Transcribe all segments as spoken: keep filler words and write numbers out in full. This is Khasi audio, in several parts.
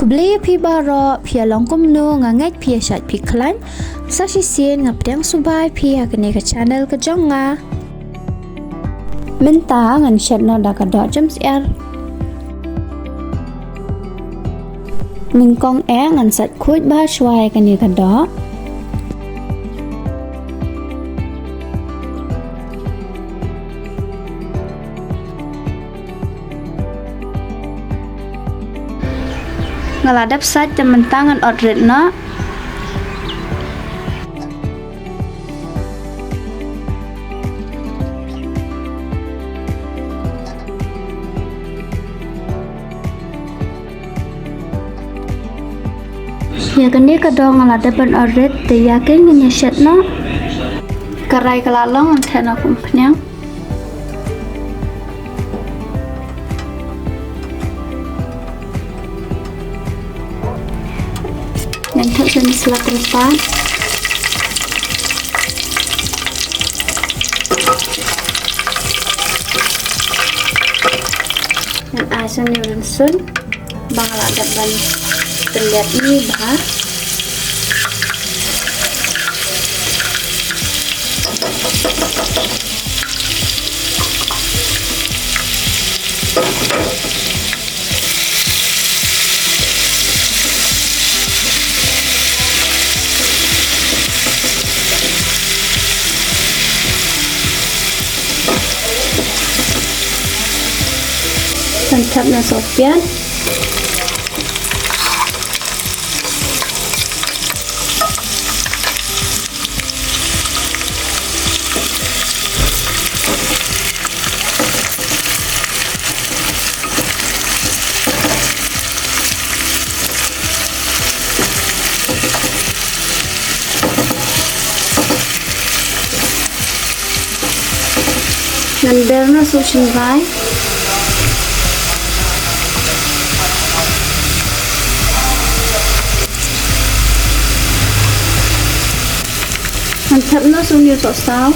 Khublei ïa phi baroh, phi ïa long kumno, nga ngeit phi ïa shait phi khlaiñ. Sa shisien nga pdiang sngewbha ïa phi ha kane ka channel ka jong nga. Mynta ngan shet noh da ka doh jemsyiar. Nyngkong eh ngan sait khuid bha shuwa ïa kane ka doh. Nga la dep sait te mynta ngan ot rit noh. Ïa kane ka doh nga la dep ban ot rit te ïa kane ngan ïa shet noh. Ka rai ka la long, ngan theh noh kum pynïang. Ngan thok sha une u slap rynsan. Ngan ai sha une u rynsun ba nga la dep ban pynlait ïa u bha. Ngan thep noh sohpiat. Ngan ber noh shuh sngewbha. Ngan thep noh shuh une u sohsaw.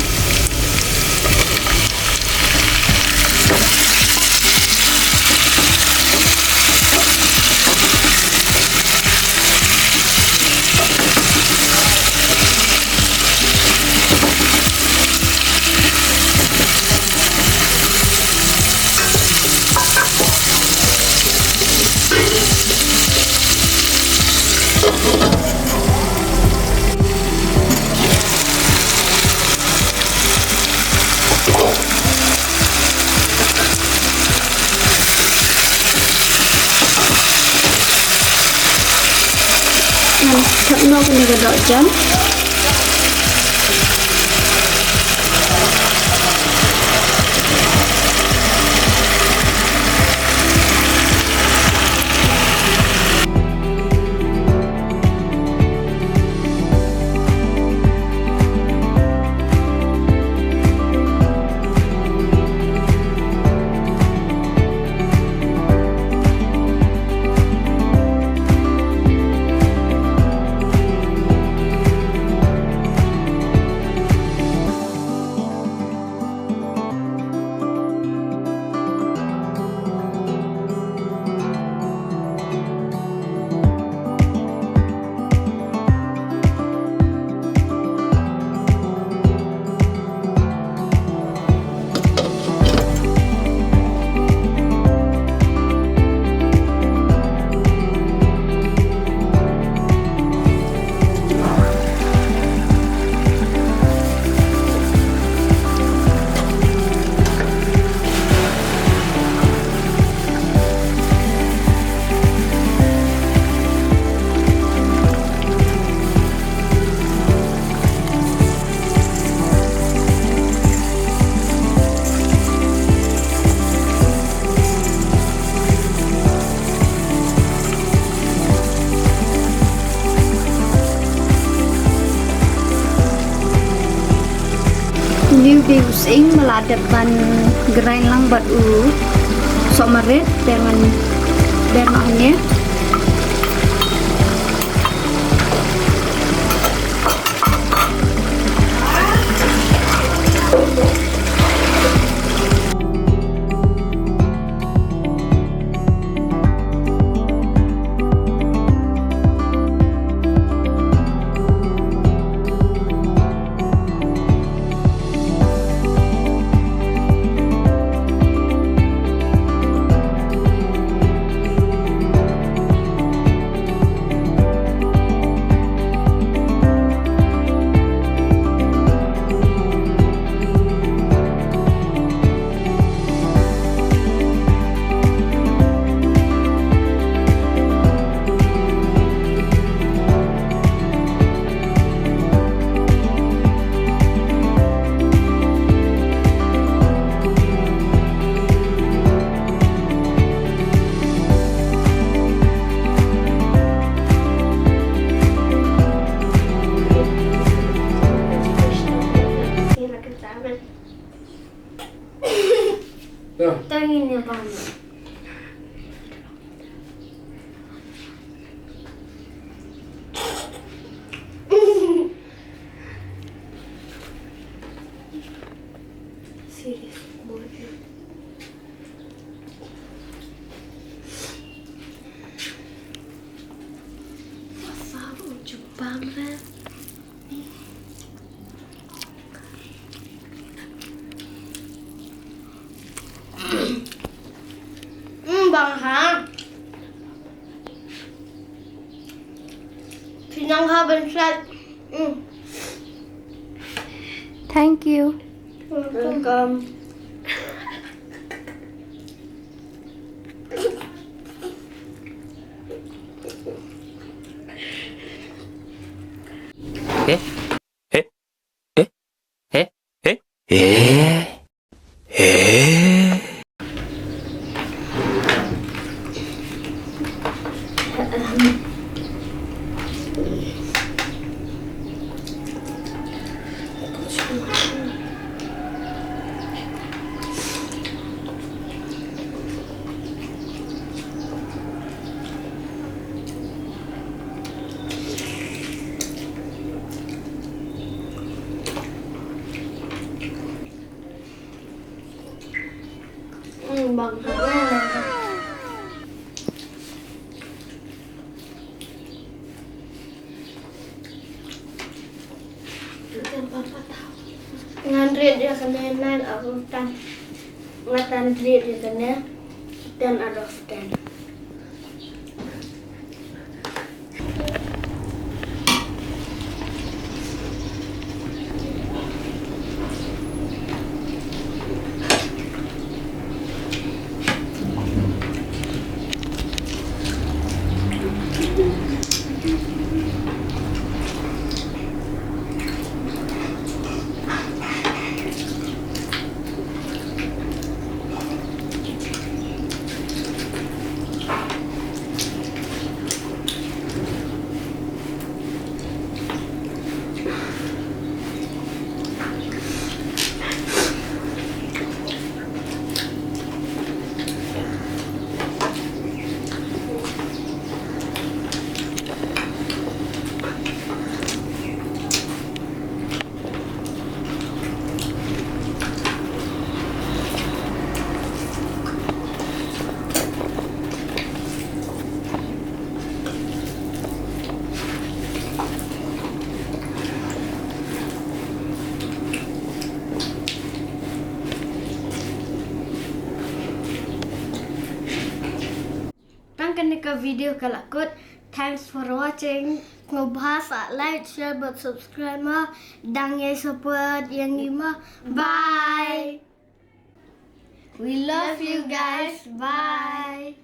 Ngan thep noh kane ka dohjem. Une u dei u sying ba la dep ban grind lang bad u sohmarit, te ngan ber noh hangne. Mm, bang ha. Phi nang ha ban sat. Mm. Thank you. Welcome. Eh? Eh? Eh? Eh? Eh? Eh? Eh? Hmm, bang. Ngan rit ïa kane nine out of ten. Nga tan rit ïa kane ten out of ten. Tang kane ka video ka la kut. Thanks for watching. Sngewbha sa like, share bad subscribe mo. Dang ïai support ïa ngi mo. Bye. We love you guys. Bye.